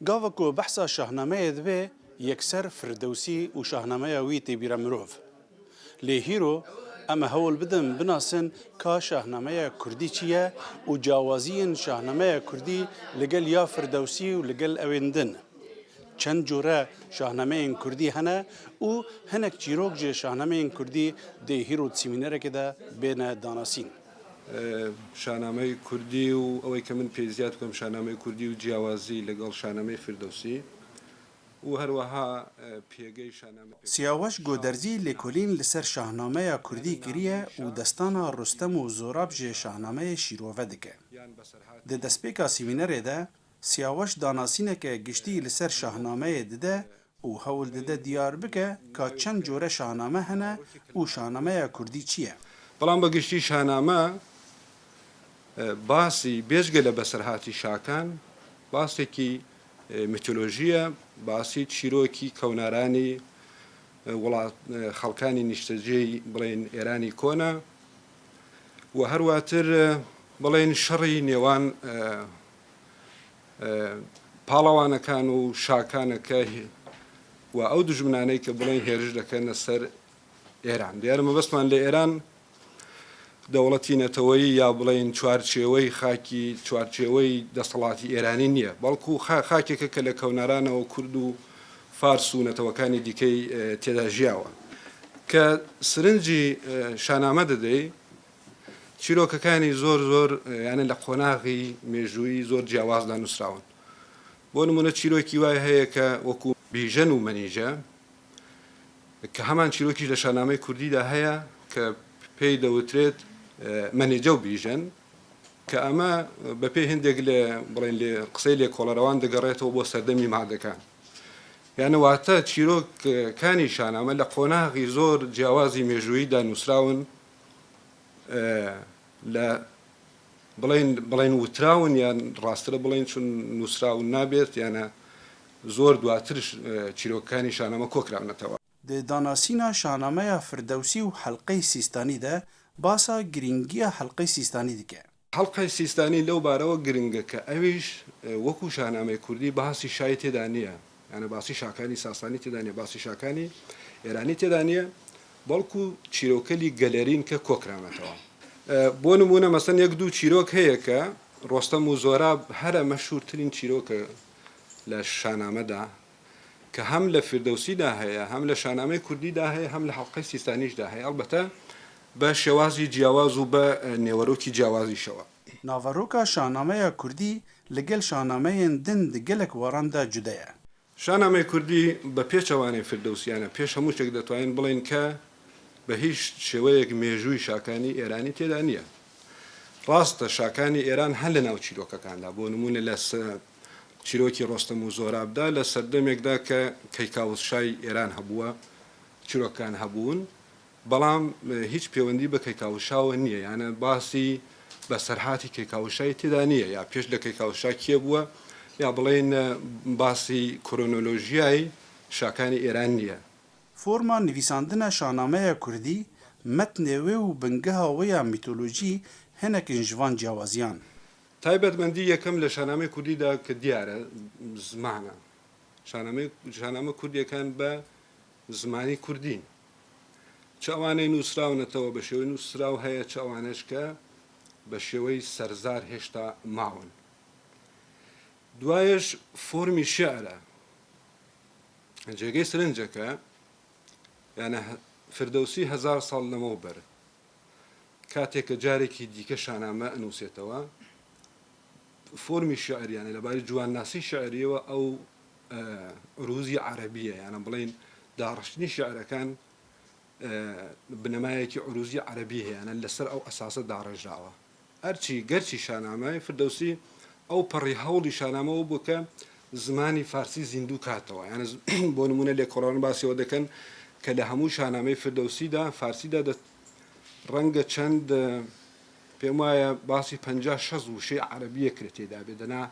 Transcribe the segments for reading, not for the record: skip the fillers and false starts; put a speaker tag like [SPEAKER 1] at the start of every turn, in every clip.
[SPEAKER 1] Gava ku behsa Şahnameyê dibe, yekser Firdewsî û Şahnameya wî tê bîra mirov. Lê hîro em ê hewl bidin binasin ka Şahnameya Kurdî çi ye û cawaziyên Şahnameya Kurdî li gel ya Firdewsî û li gel ewên din. Çend cure şahnameyên Kurdî hene û hinek çîrok ji şahnameyên Kurdî dê hîro di semînerekê de bêne danasîn.
[SPEAKER 2] شانامەی کوردی و ئەوەی کە من پێی زیاد بکەم شانامەی کوردی و جیاوازی لەگەڵ شانامەی فردەوسی و هەروەها پێگەی شانامەی.
[SPEAKER 1] سیاوەش گۆدەرزی لێکۆلین li ser Şahnameya Kurdî kiriye û destana Rustem û Zorab ji Şahnameyê şîrove dike. Di destpêka semînerê de Siyaweş danasîneke giştî li ser Şahnameyê dide û hewl dide diyar bike ka çend core Şahname hene û Şahnameya Kurdî çi ye.
[SPEAKER 2] بەڵام بە گشتی شانامە باسی بێجگە لە بەسەرهاتی شاکان باسێکی میتۆلۆژییە، باسی چیرۆکی کەونارانی وڵات خەڵکانی نیشتەجێی بڵێین ئێرانی کۆنە و هەروەتر بڵێین شەڕی نێوان پاڵەوانەکان و شاکانە کە و ئەو دوژمنانەی کە بڵێن هێرش دەکەنە سەر ئێران. دیارە مەبەستمان لە ئێران دەوڵەتی نەتەوەیی یا بڵێین چوارچێوەی خاکی چوارچێوەی دەسەڵاتی ئێرانی نییە، بەڵکو خاکێکە کە لە کەونارانەوە کورد و فارس و نەتەوەکانی دیکەی تێدا ژیاوە. کە سرنجی شانامە دەدەی چیرۆکەکانی زۆر زۆر یانە لە قۆناغی مێژوویی زۆر جیاوازدا نووسراون. بۆ نموونە چیرۆکی وای هەیە کە وەکوو بیژەن و مەنیجە کە هەمان چیرۆکیش لە شانامەی کوردیدا هەیە کە پێی دەوترێت مەنیجە و بیژەن کە ئەمە بەپێی هەندێک لە بڵێن لێ قسەی لێکۆڵەرەوان دەگەڕێتەوە بۆ سەردەمی مادەکان. یانە واتە چیرۆکەکانی شانامە لە قۆناغی زۆر جیاوازی مێژووییدا نووسراون لە بڵێن بڵێن وتراون یان ڕاسترە بڵێن چون نووسراون نابێت یانە زۆر دواترش چیرۆکەکانی شانامە کۆکراونەتەوە.
[SPEAKER 1] Di danasîna Şahnameya Firdewsî û Helqey Sîstanî de basa girîngiya Helqey Sîstanî dike.
[SPEAKER 2] حەڵقەی سیستانی لەو بارەوە گرنگە کە ئەویش وەکوو شانامەی کوردی باسی شای تێدا نییە، یانە باسی شاکانی ساسانی تێدا نییە، باسی شاکانی ئێرانی تێدا نییە، بەڵکوو چیرۆکەلی گەلەرین کە کۆکراونەتەوە. بۆ نموونە مەسەن یەک دوو چیرۆک هەیە کە ڕۆستەم و زۆراب هەرە مەشهوورترین چیرۆکە لە شانامەدا کە هەم لە فیردەوسیدا هەیە، هەم لە شانامەی کوردیدا هەیە، هەم لە حەڵقەی سیستانیشدا هەیە، ئەڵبەتە بە شێوازی جیاواز و بە نێوەرۆکی جیاوازیشەوە.
[SPEAKER 1] Naveroka Şahnameya Kurdî li gel şahnameyên din di gelek waran de cuda ye.
[SPEAKER 2] شانامەی کوردی بە پێچەوانەی فیردەوسیانە، پێش هەموو شتێک دەتوانین بڵێین کە بە هیچ شێوەیەک مێژووی شاکانی ئێرانی تێدا نییە. ڕاستە شاکانی ئێران هەن لە ناو چیرۆکەکاندا، بۆ نموونە لە چیرۆکی ڕۆستەم و زۆرابدا لە سەردەمێکدا کە کەیکاوس شای ئێران هەبووە چیرۆکەکان هەبوون، بەڵام هیچ پێوەندی بە کەیکاوس شاوە نییە، یانە باسی بەسەرهاتی کەیکاوس شای تێدا نییە، یا پێش لە کەیکاوس شا کێ بووە، یا بڵێین باسی کرۆنۆلۆژیای شاکانی ئێران نییە.
[SPEAKER 1] Forma nivîsandina Şahnameya Kurdî, metnê wê û bingeha wê ya mîtolojî hinek in ji van ciyawaziyan.
[SPEAKER 2] تایبەتمەندی یەکەم لە شانامەی کوردیدا کە دیارە زمانە. شانامەی شانامە کوردییەکان بە زمانی کوردین. چ ئەوانەی نووسراونەتەوە بە شێوەی نووسراو هەیە، چ ئەوانەش کە بە شێوەی سەرزار هێشتا ماون. دوایەش فۆرمی شیعرە. جێگەی سرنجە کە یانە فردەوسی هەزار ساڵ لەمەوبەر کاتێک کە جارێکی دیکە شانامە ئەنووسێتەوە فۆرمی شیعر یانە لەباری جوانناسی شیعریەوە ئەو عروزی عەرەبیە یانە بڵێین داڕشتنی شیعرەکان بنەمایەکی عروزی عەرەبی هەیە یانە لەسەر ئەو ئەساسە داڕێژراوە. ئەرچی گەرچی شانامەی فردەوسی ئەو پەڕی هەوڵی شانامەوە بوو کە زمانی فارسی زیندوو کاتەوە یانە بۆ نموونە لێکۆڵەران باسی ئەوە دەکەن کە لە هەموو شانامەی فردەوسیدا فارسیدا دە ڕەنگە چەند پێم وایە باسی 50 60 وشەی عەرەبیە کرێ تێدا بێ دەنا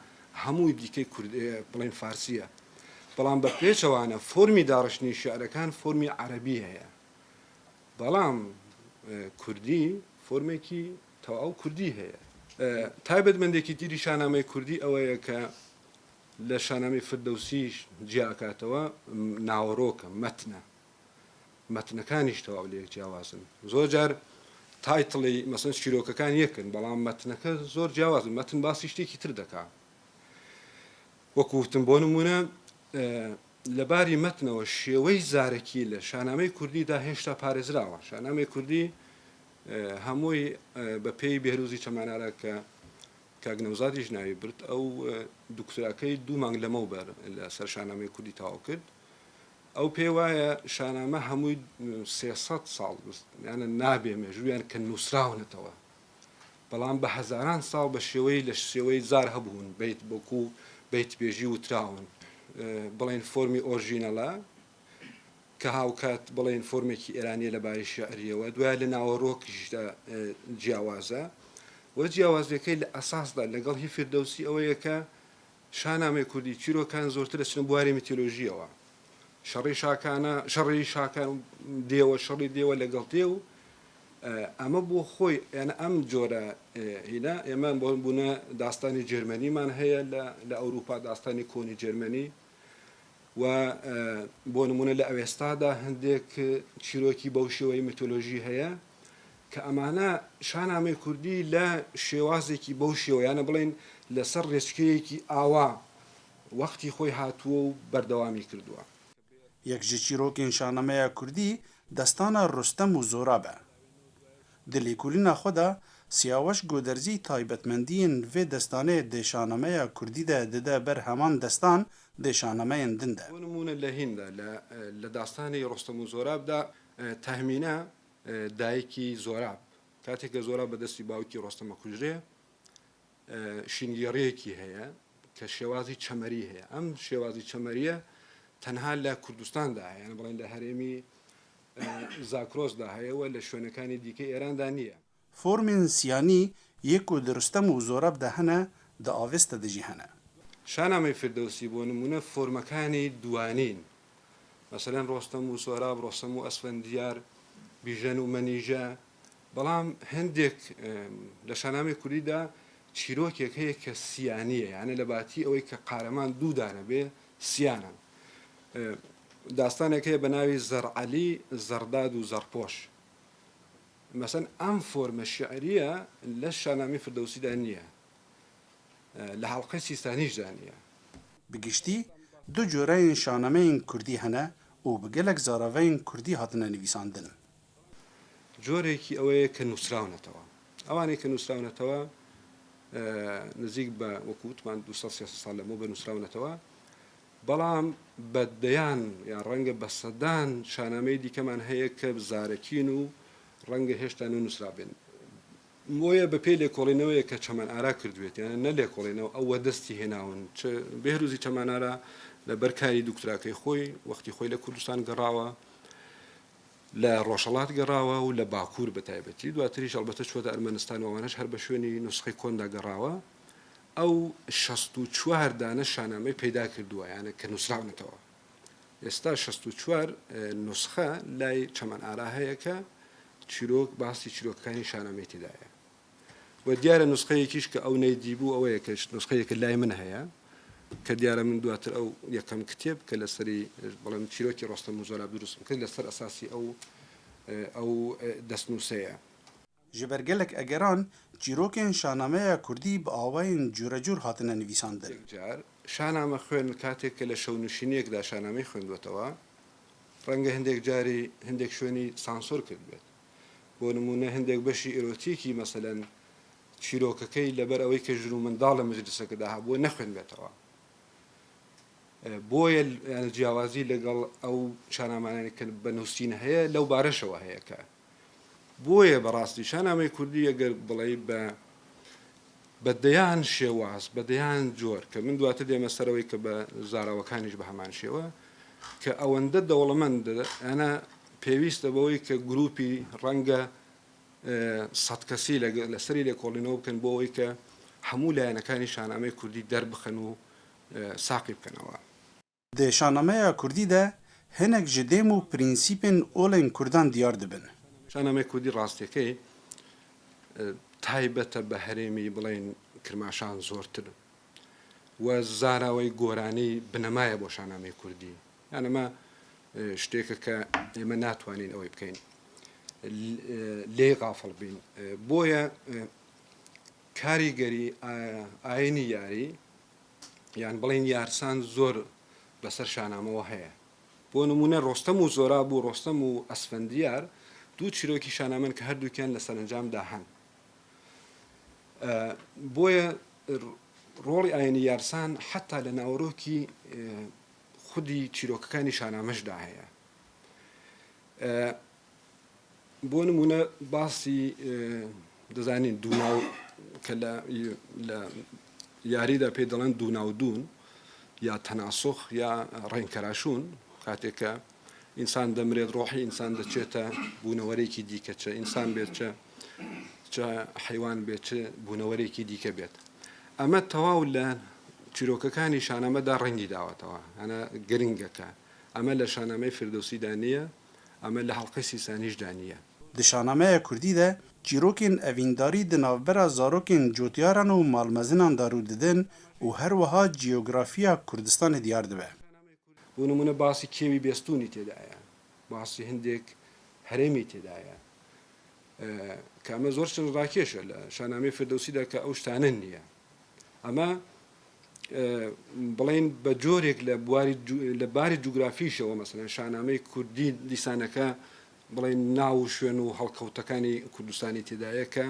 [SPEAKER 2] هەمووی دیکەی کورد بڵێن فارسیە بەڵام بە پێچەوانە فۆرمی داڕشتنی شعرەکان فۆرمی عەرەبی هەیە بەڵام کوردی فۆرمێکی تەواو کوردی هەیە. تایبەتمەندێکی تری شانامەی کوردی ئەوەیە کە لە شانامەی فردەوسیش جیا ئەکاتەوە ناوەڕۆکە، مەتنە. مەتنەکانیش تەواو لەیەک جیاوازن. زۆر جار title ی مەسەن چیرۆکەکان یەکن بەڵام مەتنەکە زۆر جیاوازن. مەتن باسی شتێکی تر دەکا. وەکو وتم بۆ نموونە لە باری مەتنەوە شێوەی زارەکی لە شانامەی کوردیدا هێشتا پارێزراوە. شانامەی کوردی هەمووی بە پێی بێهروزی چەمانارا کە کاک نەوزادیش ناوی برد، ئەو دوکتوراکەی دوو مانگ لەمەوبەر لە سەر شانامەی کوردی تەواو کرد. ئەو پێی وایە شانامە هەمووی 300 ساڵ یانە نابێ مێژوویان کە نووسراونەتەوە، بەڵام بە هەزاران ساڵ بە شێوەی لە شێوەی زار هەبوون، بەیت بۆکو بەیتبێژی وتراون، بڵێین فۆرمی ئۆرژینەڵە کە هاوکات بڵێین فۆرمێکی ئێرانییە لە باری شیعرییەوە، دوای لە ناوەڕۆکیشدا جیاوازە و جیاوازییەکەی لە ئەساسدا لەگەڵ هی فیردەوسی ئەوەیە کە شانامەی کوردی چیرۆکان زۆرتر دەچنە بواری میتۆلۆژییەوە، شەڕی شاکانە، شەڕی شاکان دێوە، شەڕی دێوە لەگەڵ دێو، ئەمە بۆ خۆی یان ئەم جۆرە هینە ئێمە بۆ بوونە داستانی جێرمەنیمان هەیە لە ئەوروپا داستانی کۆنی جێرمەنی و بۆ نمونە لە ئەوێستادا هەندێک چیرۆکی بەو شێوەی میتۆلۆژی هەیە کە ئەمانە شانامەی کوردی لە شێوازێکی بەو شێوەیانە بڵێن لەسەر ڕێچکەیەکی ئاوا وەختی خۆی هاتووە و بەردەوامی کردووە.
[SPEAKER 1] یەک ji çîrokên Şahnameya Kurdî destana Rustem û Zorab e. Di lêkolîna xwe de Siyaweş Goderzî taybetmendiyên vê destanê di Şahnameya Kurdî de dide ber heman destan di şahnameyên din de.
[SPEAKER 2] بۆ نموونە لە هیندا لە لە داستانی ڕۆستەم و زۆرابدا تەهمینە دایکی زۆراب کاتێک کە زۆراب بە دەستی باوکی ڕۆستەم ئەکوژرێ شینگێڕییەکی هەیە کە شێوازی چەمەری هەیە. ئەم شێوازی چەمەرییە تەنها لە کوردستاندا هەیە، یان بڵێن لە هەرێمی زاکرۆسدا هەیە و لە شوێنەکانی دیکەی ئێراندا نییە.
[SPEAKER 1] فۆرمên siyanî yê ku di Rustem û Zorab de hene di Avesta de jî hene.
[SPEAKER 2] شانامەی فردەوسی بۆ نموونە فۆرمەکانی دوانین، مەسەلەن ڕۆستەم و سۆراب، ڕۆستەم و ئەسفەندیار، بیژەن و مەنیژە، بەڵام هەندێک لە شانامەی کوردیدا چیرۆکێک هەیە کە سیانییە، یانە لە باتی ئەوەی کە قارەمان دوو دانە بێ سیانن. داستانێک هەیە بە ناوی زەڕعەلی، زەڕداد و زەڕپۆش. مەسەن ئەم فۆرمە شیعرییە لە شانامەی فردەوسیدا نییە، لە هەڵقەی سیستانیشدا نییە.
[SPEAKER 1] Bi giştî du cureyên şanameyên kurdî hene û bi gelek zaraveyên kurdî hatine nivîsandin.
[SPEAKER 2] جۆرێکی ئەوەیە کە نووسراونەتەوە. ئەوانەی کە نووسراونەتەوە نزیک بە وەکو وتمان 200 300 ساڵ لەمەوبەر نووسراونەتەوە، بەڵام بە دەیان یان ڕەنگە بە سەدان شانامەی دیکەمان هەیە کە زارەکین و ڕەنگە هێشتا نەنووسرابن. بۆیە بە پێی لێکۆڵینەوەیەک کە چەمەن ئارا کردوێتی، یانە نە لێکۆڵینەوە ئەو وەدەستی هێناون، چ بێهروزی چەمەن ئارا لە بەر کاری دوکتراکەی خۆی وەختی خۆی لە کوردستان گەڕاوە، لە ڕۆژهەڵات گەڕاوە و لە باکوور بە تایبەتی، دواتریش ئەڵبەتە چووەتە ئەرمەنستان و ئەوانەش هەر بە شوێنی نوسخەی کۆندا گەڕاوە، ئەو 64 دانە شانامەی پەیدا کردووە، یانە کە نووسراونەتەوە. ئێستا 64 نوسخە لای چەمەن ئارا هەیە کە چیرۆک باسی چیرۆکەکانی شانامەی تێدایە. و دیارە نوسخەیەکیش کە ئەو نەیدیبوو ئەوەیە کە نوسخەیەکە لای من هەیە کە دیارە من دواتر ئەو یەکەم کتێب کە لەسەری بڵێم چیرۆکی ڕۆستەم و زۆراب دروستم کرد لەسەر ئەساسی ئەو ئەو دەستنووسەیە.
[SPEAKER 1] Ji ber gelek egeran çîrokên Şanameya Kurdî bi awayên curecur hatine nivîsandin.
[SPEAKER 2] یەکجار شانامە خوێن کاتێک کە لە شەونشینییەکدا شانامەی خوێندووەتەوە ڕەنگە هەندێک جاری هەندێک شوێنی سانسۆر کردبێت. بۆ نموونە هەندێک بەشی ئێرۆتیکی مەسەلەن چیرۆکەکەی لەبەر ئەوەی کە ژن و منداڵ لە مەجلیسەکەدا هەبووە نەخوێنبێتەوە. بۆیە جیاوازی لەگەڵ ئەو شانامانەی کە بە نووسین هەیە لەو بارەشەوە هەیە کە بۆیە بەڕاستی شانامەی کوردی ئەگەر بڵێی بە بە دەیان شێواز، بە دەیان جۆر، کە من دواتر دێمە سەرەوەی کە بە زاراوەکانیش بە هەمان شێوە، کە ئەوەندە دەوڵەمەندە، ئەە پێویستە بەوەی کە گروپی ڕەنگە سەد کەسی لەسەری لێکۆڵینەوە بکەن بۆ ئەوەی کە هەموو لایەنەکانی شانامەی کوردی دەربخەن و ساقی بکەنەوە.
[SPEAKER 1] Di Şanameya Kurdî de hinek ji dêm û prînsîpên olên Kurdan diyar dibin.
[SPEAKER 2] شانامەی کوردی ڕاستیەکەی تایبەتە بە هەرێمی بڵێین کرماشان زۆرتر. و زاراوەی گۆرانی بنەمایە بۆ شانامەی کوردی. یان ئەمە شتێکە کە ئێمە ناتوانین ئەوەی بکەین لێی غافڵ بین. بۆیە کاریگەری ئاینی یاری یان بڵێین یارسان زۆر بەسەر شانامەوە هەیە. بۆ نموونە ڕۆستەم و زۆراب و ڕۆستەم و ئەسفەندیار دوو چیرۆکی شانامەن کە هەردووکیان لە سەرەنجامدا هەن. بۆیە ڕۆڵی ئاینی یارسان حەتا لە ناوەرۆکی خودی چیرۆکەکانی شانامەشدا هەیە. بۆ نموونە باسی دەزانین دووناو کە لە لە یاریدا پێی دەڵێن دووناودوون یا تەناسخ یا ڕێنکەراشوون کاتێک کە ئینسان دەمرێت ڕۆحی ئینسان دەچێتە بوونەوەرێکی دیکە چە ئینسان بێت چە چە حیوان بێت چ بوونەوەرێکی دیکە بێت ئەمە تەواو لە چیرۆکەکانی شانامەدا ڕەنگی داوەتەوە ئەە گرنگەکە ئەمە لە شانامەی فردەوسیدا نییە ئەمە لە هەڵقەی سیسانیشدا نییە.
[SPEAKER 1] Di şanameya Kurdî de çîrokên evîndarî di navbera zarokên cotyaran û malmezinan de rû didin û her wiha cîografiya Kurdistanê diyar dibe.
[SPEAKER 2] بۆ نموونە باسی کێوی بێستوونی تێدایە، باسی هەندێک هەرێمی تێدایە کە ئەمە زۆر سەرنجڕاکێشە لە شانامەی فردەوسیدا کە ئەو شتانە نییە. ئەمە بڵێین بە جۆرێک لە بواری لە باری جوگرافیشەوە مەسەلەن شانامەی کوردی دیسانەکە بڵێین ناو و شوێن و هەڵکەوتەکانی کوردستانی تێدایە کە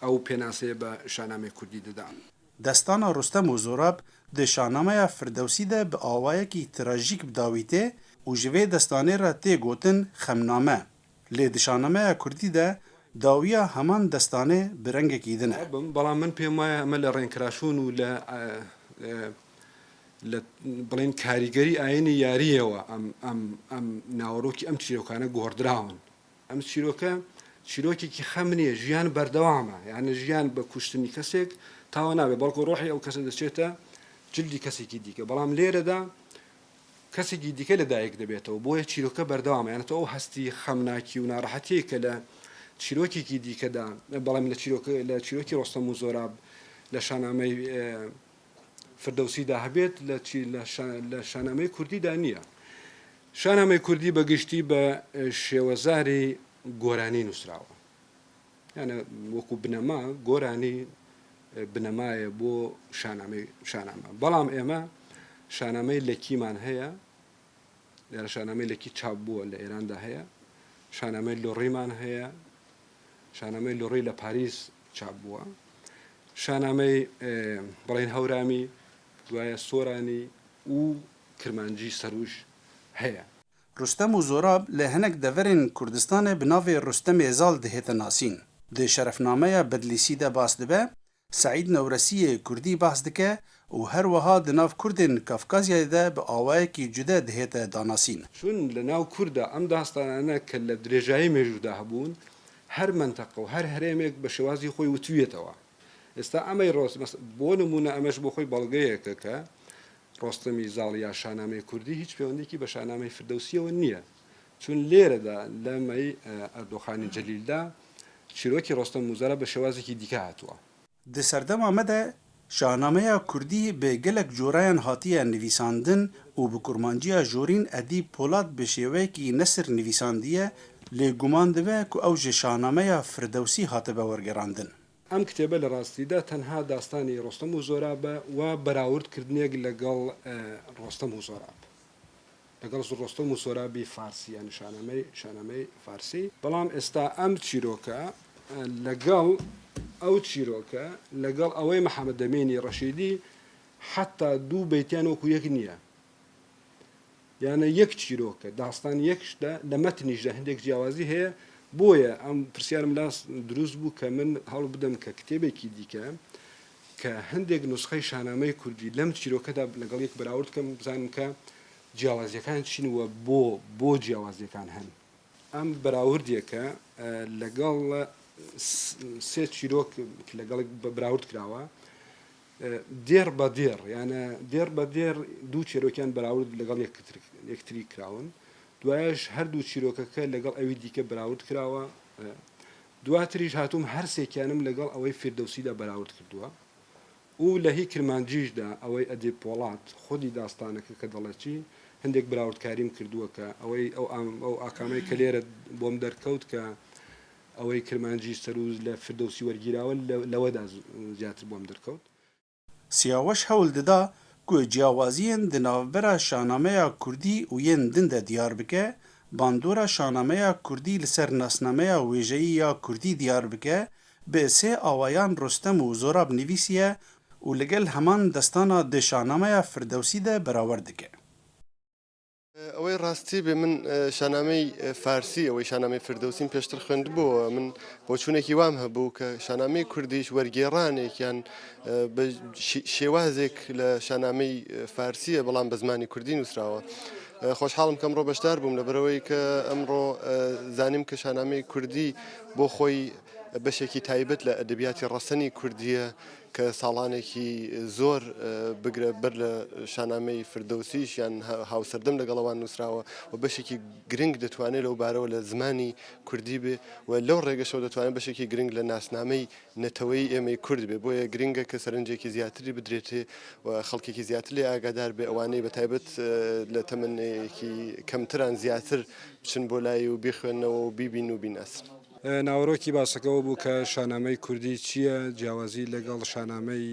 [SPEAKER 2] ئەو پێناسەیە بە شانامەی کوردی دەدا.
[SPEAKER 1] Destana Rustem û Zorab di Şanameya Firdewsî de bi awayekî trajîk bi dawî tê û ji vê destanê re tê gotin xemname. Lê di Şanameya Kurdî de dawiya heman destanê bi rengekî din e.
[SPEAKER 2] بەڵام من پێم وایە ئەمە لە ڕێنکراشوون و لە لە بڵێین کاریگەری ئاینی یارییەوە ئەم ئەم ئەم ناوەڕۆکی ئەم چیرۆکانە گۆڕدراون. ئەم چیرۆکە چیرۆکێکی خەم نییە، ژیان بەردەوامە، یانە ژیان بە کوشتنی کەسێک تاوا نابێت، بەڵکو ڕۆحی ئەو کەسە دەچێتە جلدی کەسێکی دیکە، بەڵام لێرەدا کەسێکی دیکە لە دایک دەبێتەوە، بۆیە چیرۆکە بەردەوامە، یانە تۆ ئەو هەستی خەمناکی و ناڕەحەتیەی کە لە چیرۆکێکی دیکەدا، بەڵام لە چیرۆکە لە چیرۆکی ڕۆستەم و زۆراب لە شانامەی فردەوسیدا هەبێت لە لە شانامەی کوردیدا نییە. شانامەی کوردی بە گشتی بە شێوەزاری گۆرانی نووسراوە. یانە وەکو بنەما گۆرانی بنەمایە بۆ شانامەی شانامە. بەڵام ئێمە شانامەی لەکیمان هەیە، دیارە شانامەی لەکی چاپ بووە لە ئێراندا هەیە، شانامەی لۆڕیمان هەیە، شانامەی لۆڕی لە پاریس چاپ بووە، شانامەی بڵێن هەورامی، دوایە سۆرانی و کرمانجی سەروش هەیە.
[SPEAKER 1] Rustem û Zorab li hinek deverên Kurdistanê bi navê Rustemê Zal dihête nasîn. Di Şerefnameya Bedlîsî de bas dibe, Seîd Newresiyê Kurdî behs dike û her wiha di nav Kurdên Kafkasyayê de bi awayekî cude dihête danasîn.
[SPEAKER 2] چون لە ناو کورددا ئەم داستانانە کە لە درێژایی مێژوودا هەبوون، هەر مەنتەقە و هەر هەرێمێک بە شێوازی خۆی وتوویەتەوە. ئێستا ئەمەی ڕۆست بۆ نموونە ئەمەش بۆ خۆی بەڵگەیەکە کە ڕۆستەمی زاڵ یا شانامەی کوردی هیچ پەیوەندیەکی بە شانامەی فردەوسیەوە نییە، چون لێرەدا لە مەی ئەردۆخانی جەلیلدا چیرۆکی ڕۆستەم موزارا بە شێوازێکی دیکە هاتووە.
[SPEAKER 1] Di serdema me de Şahnameya Kurdî bi gelek coreyan hatiye nivîsandin û bi kurmanciya jorîn Edîb Polat bi şêweyekî nesir nivîsandiye lê guman dibe ku ew ji Şahnameya Firdewsî hatibe wergerandin.
[SPEAKER 2] ئەم کتێبە لە ڕاستیدا تەنها داستانی ڕۆستەم و زۆرابە و بەراورد کردنێک لەگەڵ ڕۆستەم و زۆراب، لەگەڵ ڕۆستەم و سۆرابی فارسی یانی شانامەی شانامەی فارسی، بەڵام ئێستا ئەم چیرۆکە لەگەڵ ئەو چیرۆکە لەگەڵ ئەوەی محەمەدەمینی ڕەشیدی حەتا دوو بەیتیان وەکو یەک نییە. یانە یەک چیرۆکە، داستان یەک شتە، لە مەتنیشدا هەندێک جیاوازی هەیە، بۆیە ئەم پرسیارم لا دروست بوو کە من هەوڵ بدەم کە کتێبێکی دیکە کە هەندێک نوسخەی شانامەی کوردی لەم چیرۆکەدا لەگەڵ یەک بەراورد بکەم بزانم کە جیاوازیەکان چین و بۆ بۆ جیاوازیەکان هەن. ئەم بەراوردێکە لەگەڵ سێ چیرۆک لەگەڵ بەراورد کراوە دێڕ بە دێڕ یانە دێڕ بە دێڕ دوو چێرۆکیان بەراورد لەگەڵ یەکتری کراون دوایش هەردوو چیرۆکەکە لەگەڵ ئەوی دیکە بەراورد کراوە دواتریش هاتووم هەرسێکیانم لەگەڵ ئەوەی فیردەوسیدا بەراورد کردووە. و لە هی کرمانجیشدا ئەوەی ئەدیب پۆڵات خودی داستانەکە کە دەڵێ چی، هەندێک براوردکاریم کردووە کە ئەوەی ئەو ئەو ئاکامەی کە لێرە بۆم دەرکەوت کە ئەوەی کرمانجی سەروو لە فردەوسی وەرگیراوە لەوەدا زیاتر بۆم دەرکەوت.
[SPEAKER 1] سیاوەش هەول دida ku ciyawaziyên di navbera şahnameya kurdî û yên din de diyar bike, bandora şahnameya kurdî li ser nasnameya wêjeyî ya kurdî diyar bike, bi sê awayan Rostem û Zorab nivîsiye û li gel heman destana di şahnameya Firdewsî de berawerd dike.
[SPEAKER 3] ئەوەی ڕاستی بێ من شانامەی فارسی ئەوەی شانامەی فردەوسیم پێشتر خوێندبووەوە من بۆچوونێکی وام هەبوو کە شانامەی کوردیش وەرگێڕانێکیان بە شێوازێک لە شانامەی فارسیە بەڵام بە زمانی کوردی نووسراوە. خۆشحاڵم کە ئەمڕۆ بەشدار بووم لەبەرەوەی کە ئەمڕۆ زانیم کە شانامەی کوردی بۆ خۆی بەشێکی تایبەت لە ئەدەبیاتی ڕەسەنی کوردیە کە ساڵانێکی زۆر بگرە بەر لە شانامەی فردەوسیش یان هاوسەردەم لەگەڵ ئەوان نووسراوە و بەشێکی گرنگ دەتوانێت لەو بارەوە لە زمانی کوردی بێ و لەو ڕێگەشەوە دەتوانێت بەشێکی گرنگ لە ناسنامەی نەتەوەی ئێمەی کورد بێ بۆیە گرنگە کە سەرنجێکی زیاتری بدرێتێ و خەڵکێکی زیاتر لێ ئاگادار بێ ئەوانەی بە تایبەت لە تەمەنێکی کەمتران زیاتر بچن بۆ لای و بیخوێنەوە و بیبین و بیناسن.
[SPEAKER 2] ناوەرۆکی باسەکە ئەوە بوو کە شانامەی کوردی چییە، جیاوازی لەگەڵ شانامەی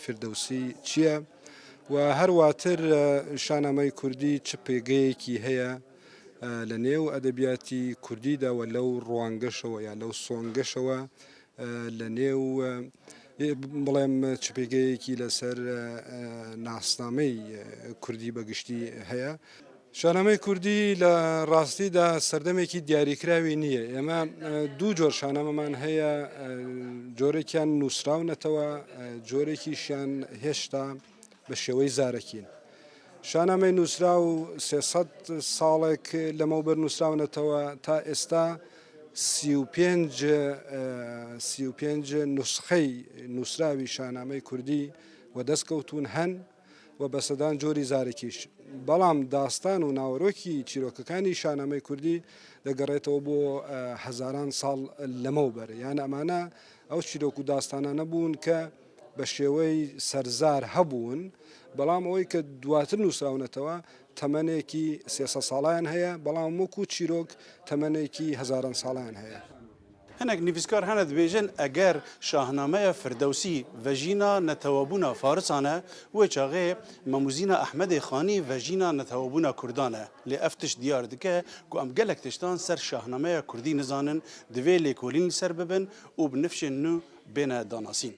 [SPEAKER 2] فردەوسی چییە و هەرواتر شانامەی کوردی چ پێگەیەکی هەیە لە نێو ئەدەبیاتی کوردیدا و لەو ڕوانگەشەوە یا لەو سۆنگەشەوە لە نێو بڵێم چ پێگەیەکی لەسەر ناسنامەی کوردی بەگشتی هەیە. شانامەی کوردی لە ڕاستیدا سەردەمێکی دیاریکراوی نییە. ئێمە دوو جۆر شانامەمان هەیە، جۆرێکیان نووسراونەتەوە، جۆرێکیشیان هێشتا بە شێوەی زارەکین. شانامەی نووسراو 300 ساڵێک لەمەوبەر نووسراونەتەوە تا ئێستا 35 35 نوسخەی نووسراوی شانامەی کوردی وەدەست کەوتوون هەن. و بە سەدان جۆری زارەکیش. بەڵام داستان و ناوەرۆکی چیرۆکەکانی شانامەی کوردی دەگەڕێتەوە بۆ هەزاران ساڵ لەمەوبەر. یان ئەمانە ئەو چیرۆک و داستانانە بوون کە بە شێوەی سەرزار هەبوون، بەڵام ئەوەی کە دواتر نووسراونەتەوە تەمەنێکی 300 ساڵیان هەیە، بەڵام وەکو چیرۆک تەمەنێکی هەزاران ساڵیان هەیە.
[SPEAKER 1] Hinek nivîskar hene dibêjin eger Şahnameya Firdewsî vejîna netewebûna Farisan e, wê çaxê Memûzîna Ehmedê Xanî vejîna netewebûna Kurdan e. Lê ev tişt diyar dike ku em gelek tiştan ser Şahnameya Kurdî nizanin, divê lêkolîn li ser bibin û bi nifşên nû bêne danasîn.